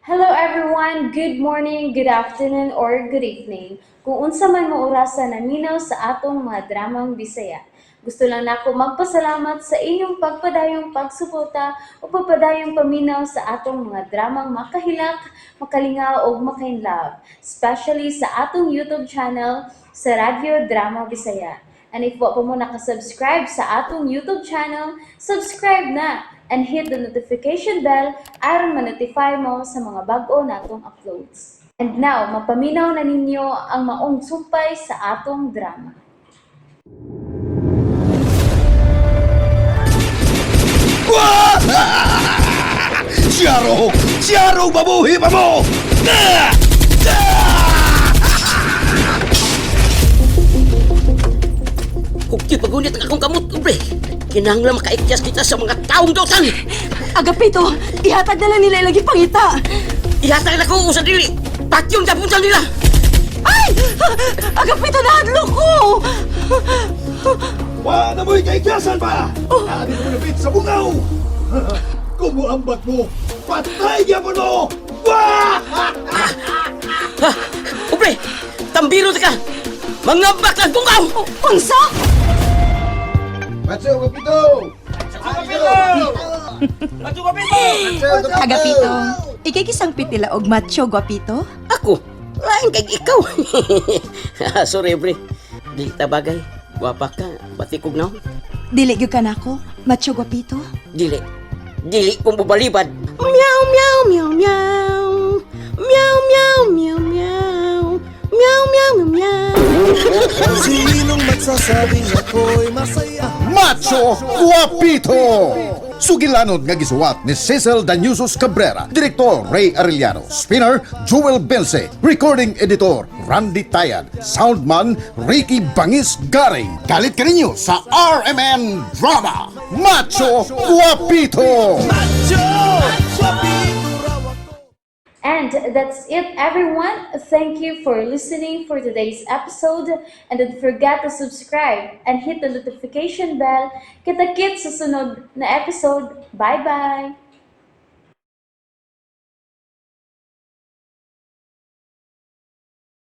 Hello everyone! Good morning, good afternoon, or good evening. Kung unsa man mo orasa naminaw sa atong mga dramang Bisaya. Gusto lang nako magpasalamat sa inyong pagpadayong pagsuporta o pagpadayong paminaw sa atong mga dramang makahilak, makalingaw ug makainlove, especially sa atong YouTube channel sa Radyo Drama Bisaya. And if wa pa mo nakasubscribe sa atong YouTube channel, subscribe na and hit the notification bell aron ma-notify mo sa mga bag-o natong uploads. And now, mapaminaw na ninyo ang maong sumpay sa atong drama. Siyaro! Siyaro, mabuhi pa mo! Ah! Ah! Hugti pagunit ang akong kamot, pre. Kinahanglan makaikyas kita sa mga taong dotan. Agapito, ihatag na lang nila ilang pangita. Ihatag na ko sa dili. Patyong dapuntan nila. Ay! Agapito, nahadlok ko! Wa na mo'y kaikyasan pa! Abi mo napit sa bungaw! Kumuambat mo! Patay gyapon mo! Wah! Ha? Ubre, tambiro ta ka. Mga baklang bungaw. Unsa? Matso, Kapito! Agapito, ikay kisang pitila og macho guapito? Ako, lain kay ikaw. Sorry, pre. Dili ta bagay. Gwapa ka, batikog na. Dili gyud ka nako, macho guapito. Dili. Dili kong bubalibad. Meow, meow, meow, meow. Meow, meow, meow, meow. Meow, meow, meow, meow. Sinong magsasabing ako'y masaya? Macho Guapito! Sugilanod nga gisuwat ni Cecil Danusos Cabrera, Direktor Ray Arellano, Spinner Joel Bense, Recording Editor Randy Tayad, Soundman Ricky Bangis Garing. Galit kaninyo sa RMN Drama, Macho Guapito! Macho! Guapito raw ako. And that's it, everyone. Thank you for listening for today's episode. And don't forget to subscribe and hit the notification bell. Kita-kits sa sunod na episode. Bye-bye!